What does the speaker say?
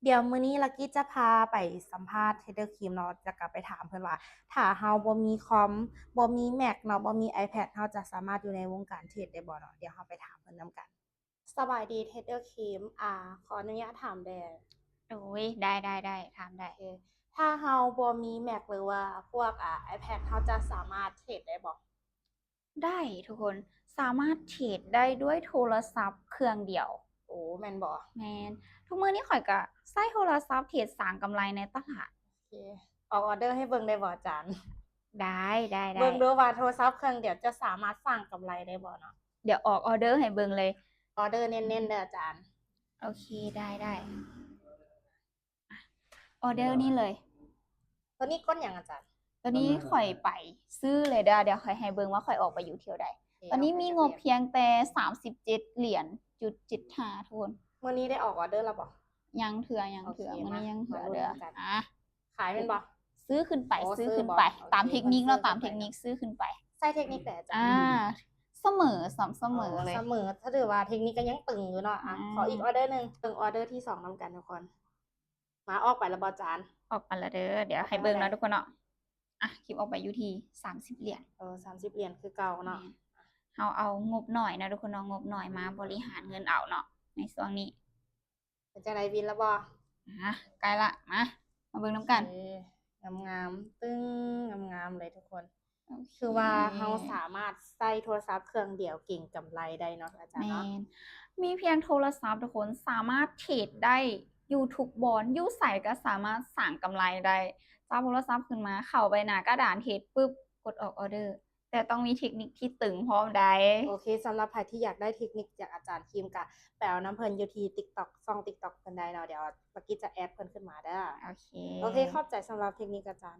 ດຽວມື້ນີ້ລັກກີ້ຈະພາໄປສຳພາດເທຣດເດີຄຣີມເນາະ ແລ້ວກໍໄປຖາມເພິ່ນວ່າ ຖ້າເຮົາບໍ່ມີຄອມ ບໍ່ມີແມັກເນາະ ບໍ່ມີໄອແພດ ເຮົາຈະສາມາດຢູ່ໃນວົງການເທຣດໄດ້ບໍ່ເນາະ? ດຽວເຮົາໄປຖາມເພິ່ນນຳກັນ. ສະບາຍດີເທຣດເດີຄຣີມ ອາ ຂໍອະນຸຍາດຖາມແດ່. ໂອ້ຍ ໄດ້ໆໆ ຖາມໄດ້. ໂອເຄ ຖ້າເຮົາບໍ່ມີແມັກ ຫຼືວ່າພວກ ອາ ໄອແພດ ເຮົາຈະສາມາດເທຣດໄດ້ບໍ່? ໄດ້ທຸກຄົນ ສາມາດເທຣດໄດ້ດ້ວຍໂທລະສັບເຄື່ອງດຽວ. ໂອ້ ແມ່ນບໍ່? ແມ່ນ. ທຸກມື້ນີ້ຂ້ອຍກະໃຊ້ໂທລະສັບເທຣດສ້າງກຳໄລໃນຕະຫຼາດ. ໂອເຄ ອອກອອເດີໃຫ້ເບິ່ງໄດ້ບໍ່ອາຈານ? ໄດ້ໆໆ ເບິ່ງດູວ່າໂທລະສັບເຄື່ອງດຽວຈະສາມາດສ້າງກຳໄລໄດ້ບໍ່ເນາະ? ດຽວອອກອອເດີໃຫ້ເບິ່ງເລີຍ. ອອເດີເນັ້ນໆເດີອາຈານ. ໂອເຄ ໄດ້ໆ ອາ ອອເດີນີ້ເລີຍ. ໂຕນີ້ກົດຫຍັງອາຈານ? ໂຕນີ້ຂ້ອຍໄປຊື້ເລີຍເດີ ດຽວຂ້ອຍໃຫ້ເບິ່ງວ່າຂ້ອຍອອກໄປຢູ່ແຖວໃດ. ໂອເຄ ໂຕນີ້ມີງົບພຽງແຕ່ສາມສິບເຈັດຫຼຽນຈຸດເຈັດຫ້າທຸກຄົນ. ມື້ນີ້ໄດ້ອອກອອເດີແລ້ວບໍ່? ຍັງເທື່ອ ຍັງເທື່ອ. ໂອເຄ ມື້ນີ້ຍັງເທື່ອເດີ. ອາ ຂາຍແມ່ນບໍ່? ຊື້ຂຶ້ນໄປ ຊື້ຂຶ້ນໄປ. ຕາມເທັກນິກເນາະ ຕາມເທັກນິກ ຊື້ຂຶ້ນໄປ. ໃຊ້ເທັກນິກໃດອາຈານ? ອາ ສະເໝີ ສະເໝີເລີຍ. ສະເໝີ ຖືວ່າເທັກນິກກໍຍັງຕຶງຢູ່ເນາະ. ອາ ຂໍອີກອອເດີໜຶ່ງ ເບິ່ງອອເດີທີສອງນຳກັນທຸກຄົນ. ມາ ອອກໄປແລ້ວບໍ່ອາຈານ? ອອກໄປແລ້ວເດີ. ດຽວໃຫ້ເບິ່ງເນາະທຸກຄົນເນາະ. ອາ ຄລິບອອກໄປຢູ່ທີ່ສາມສິບຫຼຽນ. ເອີ ສາມສິບຫຼຽນຄືເກົ່າເນາະ. ເຮົາເອົາງົບໜ້ອຍເນາະທຸກຄົນເນາະ ງົບໜ້ອຍມາບໍລິຫານເງິນເອົາເນາະໃນຊ່ວງນີ້. ເປັນຈັ່ງໃດ ວິນແລ້ວບໍ່? ອາ ໃກ້ລະ ມາ ມາເບິ່ງນຳກັນ. ໂອເຄ ງາມໆ ຕຶງ ງາມໆເລີຍທຸກຄົນ. ໂອເຄ ຄືວ່າເຮົາສາມາດໃຊ້ໂທລະສັບເຄື່ອງດຽວເກັງກຳໄລໄດ້ເນາະອາຈານເນາະ. ແມ່ນ ມີພຽງໂທລະສັບທຸກຄົນ ສາມາດເທຣດໄດ້ຢູ່ທຸກບ່ອນ ຢູ່ໃສກໍສາມາດສ້າງກຳໄລໄດ້. ຈັບໂທລະສັບຂຶ້ນມາ ເຂົ້າໄປໜ້າກະດານເທຣດປຶບ ກົດອອກອອເດີ. ແຕ່ຕ້ອງມີເທັກນິກທີ່ຕຶງພ້ອມໃດ໋. ໂອເຄ ສຳລັບໃຜທີ່ຢາກໄດ້ເທັກນິກຈາກອາຈານຄຣີມ ກະໄປເອົານຳເພິ່ນຢູ່ທີ່ຕິກຕັອກ ຊ່ອງຕິກຕັອກເພິ່ນໄດ້ເນາະ. ດຽວມາກີ້ຈະແອັດເພິ່ນຂຶ້ນມາເດີ. ໂອເຄ ໂອເຄ ຂອບໃຈສຳລັບເທັກນິກອາຈານ.